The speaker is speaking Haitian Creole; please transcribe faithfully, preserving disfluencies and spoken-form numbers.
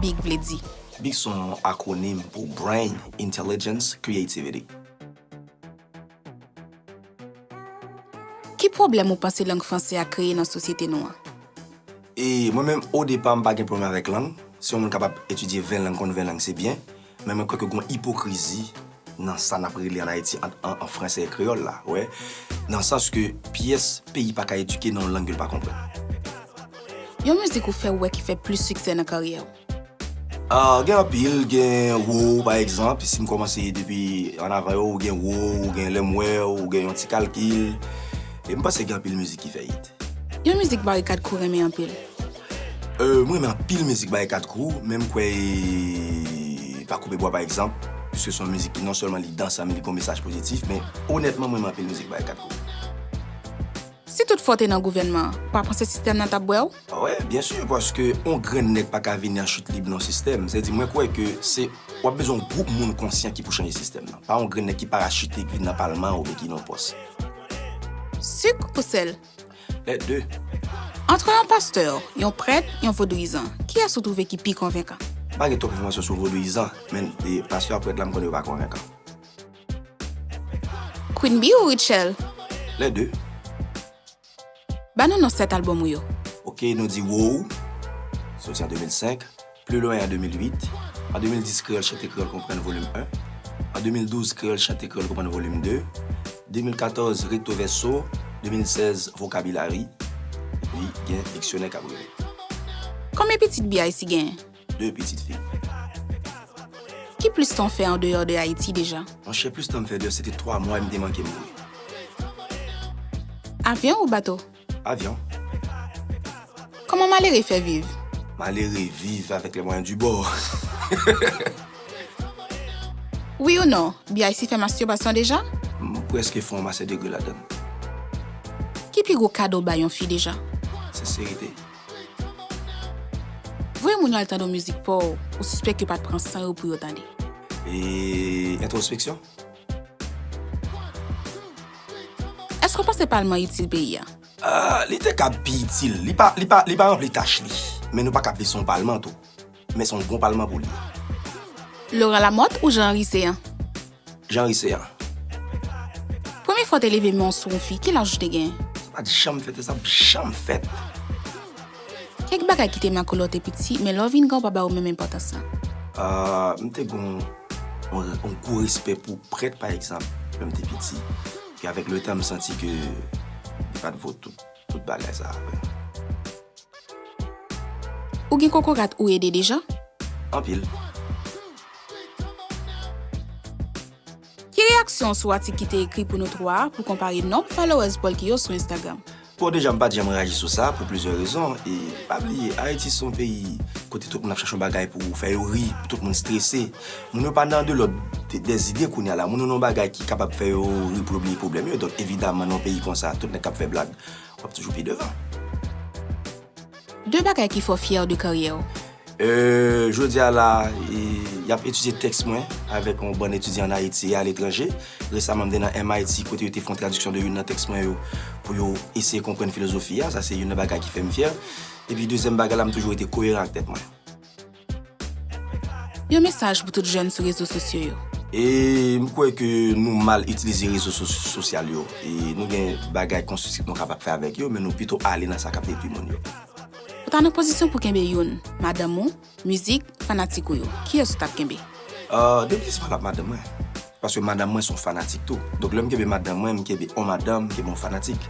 big vle di? Big se yon akwonim pou Brain, Intelligence, Creativity. Ki pwoblèm ou panse lang franse a kreye nan sosyete nou an? E mwen menm, o depa, m pa gen pwoblèm avèk lang. Si yon moun kapab etidye ven lang, konn ven lang, se byen. Men mwen kwè ke gen yon ipokrizi nan sa n ap regle ann Ayiti ant an, an franse e kreyòl la, wè. Nan sans ke pyès peyi pa ka edike nan yon lang ke l pa konprann. Yon mizik ou fè wè ki fè plis siksè nan karyè w? Ah, gen anpil, gen Wow, pa egzanp, si m kòmanse depi ann avan yo, ou gen Wow, ou gen Lè m wè w, ou gen Yon ti kalkil. E m panse gen anpil mizik ki fè hit. Yon mizik Barikad Crew renmen anpil? Euh, mwen renmen anpil mizik Barikad Crew, men m kwè e Pa koupe bwa, pa egzanp, piske se yon mizik ki non sèlman li dansan, men li gen yon mesaj pozitif, men onètman, mwen renmen anpil mizik Barikad Crew. Si tout fwa w te nan gouvènman an, ou pa panse sistèm nan t ap bwè w? Wi, byen si, paske yon grenn nèg pa ka vini an chit lib nan yon sistèm. Sètadi, mwen kwè ke se, w ap bezwen yon gwoup moun konsyan ki pou chanje sistèm nan. Pa yon grenn nèg ki parachite, ki vin nan palman oubyen ki nan yon pòs. Sik ou sèl? Lè de. Antre yon pastè, yon prèt, yon vodouyizan, kiyès ou twouve ki pi konvenkan? M pa gen twòp enfòmasyon sou vodouyizan, men e pastè ak prèt la, m konnen yo pa konvenkan. Queen Bee ou Rutshelle? Lè de. Ban nou non sèt albòm ou yo. Ok, nou di Wow, soti an de mil senk, Plus loin an de mil uit, an de mil dis Kreyòl Chante Kreyòl Konprann volim en, an de mil douz Kreyòl Chante Kreyòl Konprann volim de, de mil katòz Recto Verso, de mil sèz Vokabilari, epi gen Diksyonè Kabriyole. Konbyen pitit B I C genyen? De pitit fi. Ki plis tan w fè andeyò de Ayiti deja? Monchè, plis tan m fè deyò, se te twa mwa e m te manke mouri. Avyon ou bato? Avyon. Kòman malere fè viv? Malere viv avec les moyens du bord. Wi ou non, B I C fè mastirbasyon deja? M prèske fè yon mastè degre ladan l. Ki pi gwo kado w bay yon fi deja? Senserite. Voye moun yo al tande yon mizik pa w, ou sispèk yo pa t pran san yo pou yo tande. E entwospeksyon? Èske w panse palman itil peyi a? Ah, li te kab pi itil. Li pa, li pa, li pa ranpli tach li. Men nou pa kab viv san yon palman tou. Men se yon bon palman pou li. Laurent Lamothe ou Jean Henry Céant? Jean Henry Céant. Premye fwa w te leve men w sou yon fi, ki laj ou te genyen? Sa pa t janm fèt, sa p janm fèt. Kèk bagay ki te make w lè w te piti, men lè w vin gran w pa ba yo menm enpòtans lan. Ah, m te gen yon, yon, yon gwo respè pou prèt, pa egzanp, lè m te piti. Epi avèk letan, m santi ke li pa t vo tout, tout bagay sa a vre. Ou gen kokorat ou ede deja? Anpil. Ki reyaksyon w sou atik ki te ekri pou nou twa a pou konpare nonb followers Polky yo sou Instagram? Bon, deja, m pa t janm reyaji sou sa pou plizyè rezon. E pa bliye, Ayiti se yon peyi kote tout moun ap chache yon bagay pou fè yo ri, tout moun strese. Moun yo pa nan de lòd de, de zide kounye a la. Moun yo nan yon bagay ki kapab fè yo ri pou yo bliye pwoblèm yo. Donk, evidaman, nan yon peyi konsa, tout nèg k ap fè blag, w ap toujou pi devan. De bagay ki fè w fyè de karyè w? Euh, jodi a la, e, y ap etidye tèks mwen avèk yon bann etidyan ann Ayiti e aletranje. Resaman, m te nan M I T kote yo te fè yon tradiksyon de youn nan tèks mwen yo pou yo eseye konprann filozofi a. Sa se youn nan bagay ki fè m fyè. Epi dezyèm bagay la, m toujou rete koyeran ak tèt mwen. Yon mesaj pou tout jèn sou rezo sosyo yo. E m kwè ke nou mal itilize rezo so- sosyal yo. E nou gen bagay konstriktif nou kapab fè avèk yo, men nou pito ale nan sa k ap detwi moun yo. Ou ta nan pozisyon pou kenbe youn, madanm ou, mizik, fanatik ou yo, kiyès ou t ap kenbe? Ah, depi se valab madanm mwen. Paske madanm mwen se yon fanatik tou. Donk lè m kenbe madanm mwen, m kenbe yon madanm, m kenbe yon fanatik.